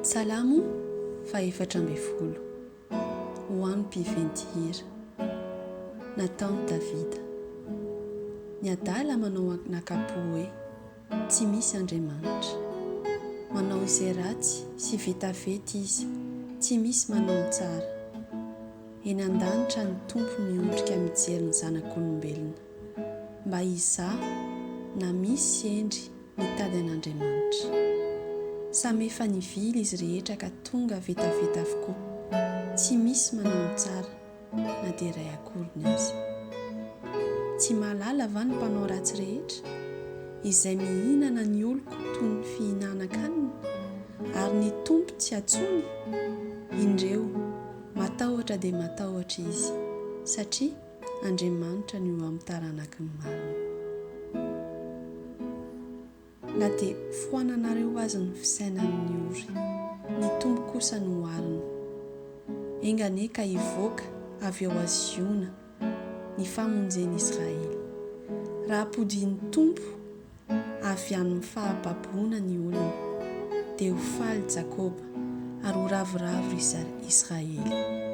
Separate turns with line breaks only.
Salamo faha-14. Ho an'ny mpiventy hira. Nataon'i Davida. Ny adala manao anakapo hoe, Tsy misy Andriamanitra. Manao izay ratsy sy vetaveta izy, tsy misy manao ny tsara. Eny an-danitra ny Tompo miondrika mijery ny zanak'olombelona, mba hizaha na misy hendry mitady an'Andriamanitra. Samy efa nivily izy rehetra ka tonga vetaveta avokoa, tsy misy manao ny tsara na dia iray akoriny aza. Tsy mahalala va ny mpanao ratsy rehetra, izay mihinana ny oloko toy ny fihinanan-kanina, ary ny Tompo tsy antsoiny? Indreo, matahotra dia matahotra izy, satria Andriamanitra no eo amin'ny taranaky ny marina. Na dia foananareo aza ny fisainan'ny ory, ny Tompo kosa no arina. Enga anie ka hivoaka avy ao Ziona ny famonjen'i Israely. Raha ampodian'ny Tompo avy amin'ny fahababoana ny olony, dia ho faly Jakoba ary ho ravoravo Israely.